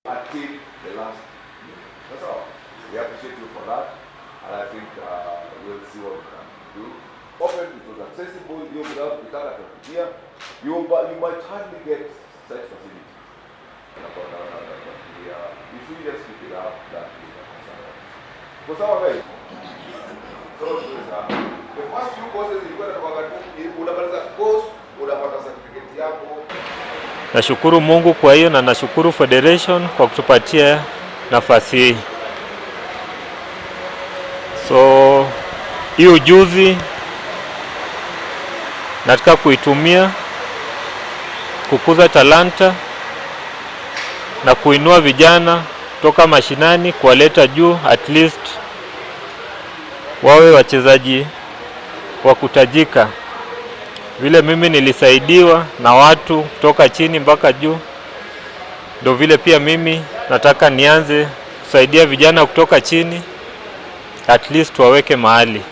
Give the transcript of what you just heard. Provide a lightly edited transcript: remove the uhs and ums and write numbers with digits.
Until the last minute. That's all. We appreciate you for that, and I think we'll see what we can do. Open, it was accessible, you without kutaka kupitia, you might hardly get such facility. Na nafikiria, if we just keep it up, that will sawa. Kwa sawa, guys? So, sasa, the first few courses ilikuwa inatoka tu, unamaliza course, unapata certificate yako. Nashukuru Mungu kwa hiyo na nashukuru Federation kwa kutupatia nafasi hii. So hii ujuzi nataka kuitumia kukuza talanta na kuinua vijana kutoka mashinani, kuwaleta juu, at least wawe wachezaji wa kutajika vile mimi nilisaidiwa na watu kutoka chini mpaka juu, ndo vile pia mimi nataka nianze kusaidia vijana kutoka chini, at least waweke mahali.